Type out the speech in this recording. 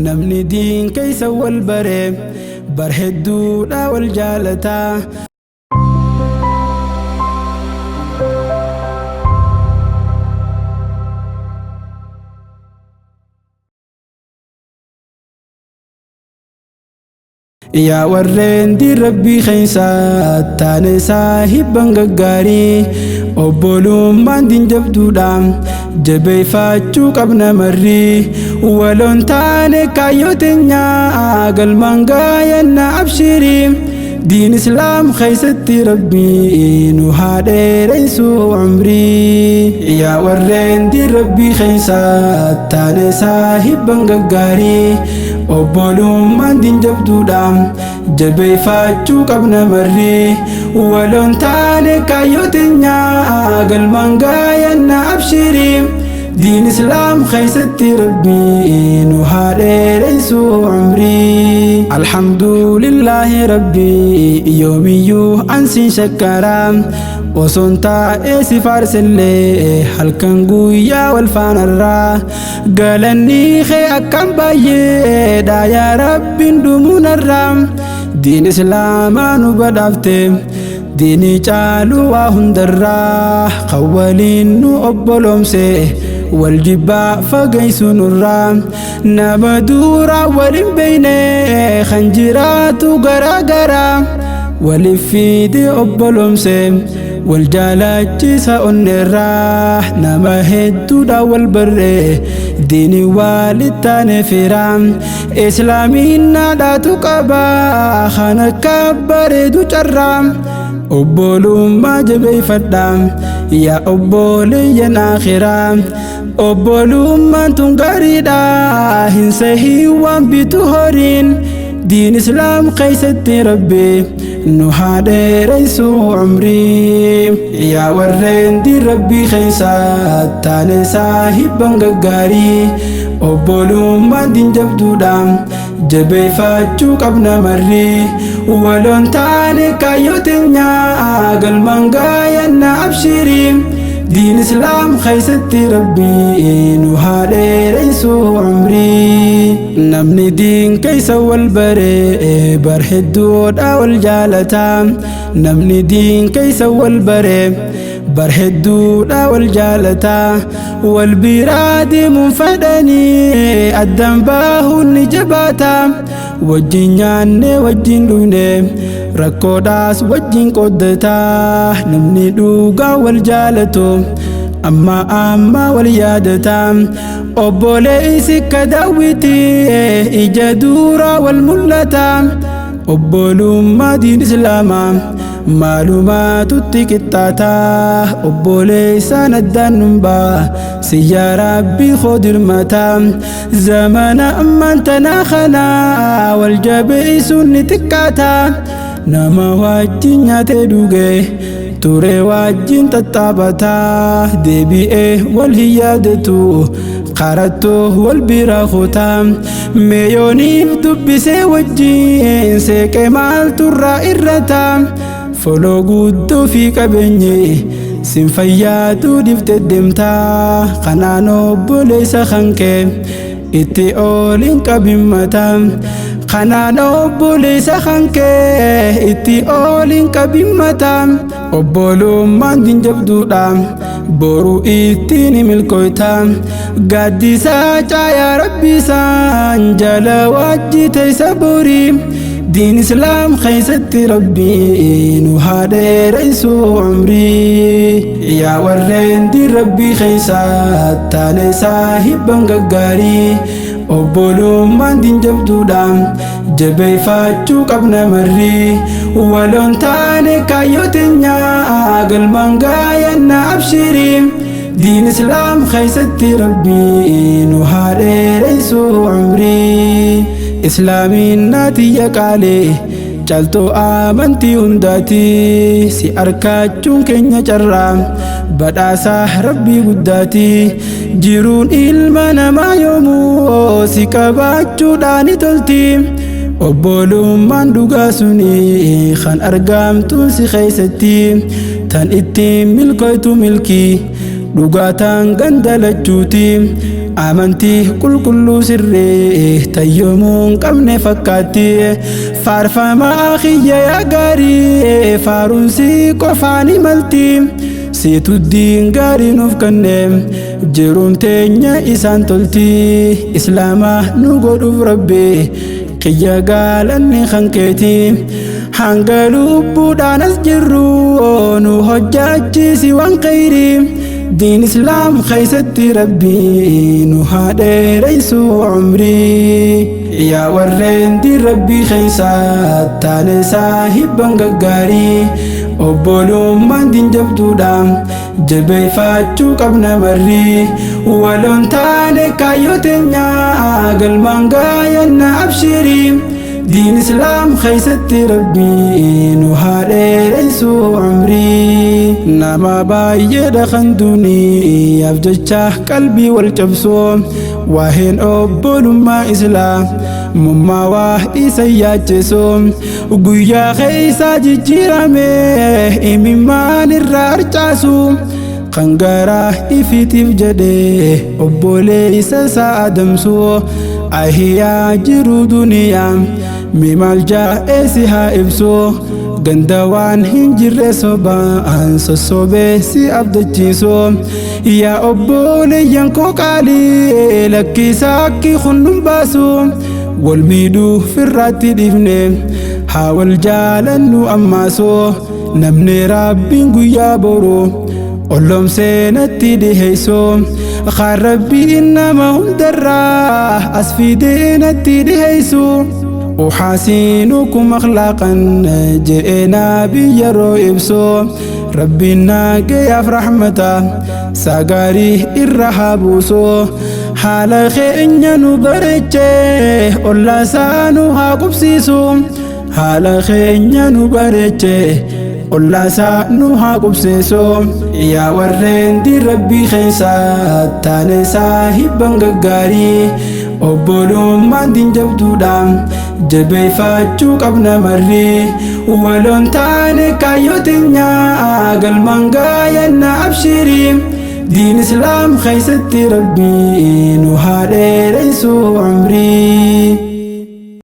Namni diin keessa wal bare bar hedduudha wal jaalataa. Yaa warreen diin rabbii keessa taane saahibban gaggaarii, obbolummaan diin jabduudha, jabeeffachuu qabna marrii. Waloon taane kaayyoo teenyaa galmaan gaayanna abshirii. Diin islaam keessatti rabbii nu haa dheeressu umrii. Yaa warreen diin rabbii keessa taane saahibban gaggaarii, obbolummaan diin jabduudha, jabeeffachuu qabna marrii. Waloon taane kaayyoo teenyaa galmaan gaayanna abshirii. Diin islaam keessatti rabbii nu haa dheeressu umrii. Alhamdulillaahi rabbii yoomiyyuu ansiin shakkaraa, osoon taa'ee si faarsillee halkan guyyaa wal faanarraa. Galanni kee akkam baay'eedha yaa rabbiin dhumuunarraa. Diin islaamaa nu badhaafte, diinii caalu waa hundarraa, kan waliin nu obboloomse wal jibbaa fageessu nurraa. Nama duraa waliin beeyne kan jiraatu garaa garaa, waliif fiide obboloomse wal jaalachiisa onneerraa. Nama hedduudha wal barree diinii walittaane firaa. Islaamiin naadhaatu qaba kan akka bareedu carraa. Obbolummaa jabeeffadha yaa obboleeyyan akhiraa. Obbolummaan tun gaariidha, hin sahii waan bitu horiin. Diin islaam keessatti rabbi nu haa dheeressu umrii. Yaa warreen diin rabbii keessa taane saahibban gaggaarii, obbolummaan diin jabduudha, jabeeffachuu qabna marrii. Waloon taane kaayyoo teenyaa galmaan gaayanna abshirii. Diin islaam keessatti rabbii nu haa dheeressu umrii. Namni diin keessa wal bare bar hedduudha wal jaalataa. Namni diin keessa wal bare bar hedduudha wal jaalataa. Wal biraa deemuun fedhanii addaan baahuun ni jabaata. Wajjin nyaanne wajjin dhugne rakkoodhaas wajjin qooddataa. Namni dhugaa wal jaalatu amma amma wal yaadata. Obboleessi akka daawwiti ija duraa wal mul'ata. Obbolummaa diin islaamaa maalumaatutti qixxaata. Obboleessaan addaan numbaa siyyaa rabbii koo dirmata. Zamana ammaan tanaa kana wal jabeessuun ni xiqqaata. Nama wajjin nyaatee dhuge ture wajjin tattaabata, deebi'ee wal hin yaadatu qarattoo wal bira kutaa. Meeyooniif dubbisee wajjin seeqee maalturraa irrata? Foloo guutuu fi qabeenyi sin fayyaatu dhifte deemtaa. Kanaan obboleessa kan kee itti ooliin qabimmata. Kanaan obboleessa kan kee itti ooliin qabimmata. Obbolummaan diin jabduudha, boru ittiin milkooyta. Gaaddisaa caayaa rabbiisaan jala wajji teessa borii. Diin islaam keessatti rabbii nu haa dheeressu umrii. Yaa warreen diin rabbii keessa taane saahibban gaggaarii, obbolummaan diin jabduudha, jabeeffachuu qabna marrii. Waloon taane kaayyoo teenyaa galmaan gaayanna abshirii. Diin islaam keessatti rabbii nu haa dheeressu umrii. Islaamiin naatiyya qaalee caaltuu amantii hundaati, si arkachuun keenya carraa badhaasaa rabbii guddaati. Jiruun ilma namaa yoomuu si qabaachuudhaan tolti. Obbolummaan dhugaa suni kan argamtuun si keessatti, tan ittiin milkoytu milkii dhugaataan gandalachuuti. Amantii qulqulluu sirrii tayyoomuu hin qabne fakkaatti. Faarfamaa kiyya yaa gaarii, faaruunsi qofaan imalti. Siitu diin gaarii nuuf kenne, jiruun teenya isaan tolti. Islaama nu godhuuf Rabbi kiyya gaalanni kan keeti. Hanga lubbuudhaan as jirru nu hojjaachisi waan khayrii. Diin Islaam keessatti Rabbi nu haa dheereysu umrii. Yaa warreen diin Rabbii keessa taane saahibban gaggaarii, obbolummaan diin jabduudha, jabeeffachuu qabna marrii. Waloon taane kaayyoo teenya galmaan gaayanna abshirii. Diin Islaam keessatti Rabbi nu haa dheereysu umrii. Nama baay'eedha kan duniyaaf jecha qalbii wal cabsu. Waa'een obbolummaa Islaam mummaa waa isa yaachisu. Guyyaa keessa jijjiirame imimmaan irraa harcaasu. Kan garaa ifiitiif jedhee obboleessa isaa adamsu. Ahiyaa jiru duniyaa mi maal jaa'ee si haa ibsu. Ganda waan hin jirre sobaan sossobee si abdachiisu. Yaa obboleeyyan koo qaalii, lakkisaa akki kun baasu. Wal miidhuu firraatti dhiifne haa wal jaalannu ammaasu. Namni Rabbiin guyyaa boru olloomsee natti dhiheessu, kaan Rabbiin nama hundarraa as fidee natti dhiheessu. Uxaasinukum akhlaaqan je'ee naabi yeroo ibsu. Rabbiin naagayaaf rahmata sagaarii irra haa buusu. Haala keenya nu bareechee ollaa isaa nu haa qubsiisu. Haala keenya nu bareechee ollaa isaa nu haa qubsiisu. Yaa warreen diin Rabbii keessa taane saahibban gaggaarii, obbolummaan diin jabduudha, jabeeffachuu qabna marrii. Waloon taane kaayyoo teenya galmaan gaayanna abshirii. Diin Islaam keessatti Rabbi nu haa dheereysu umrii.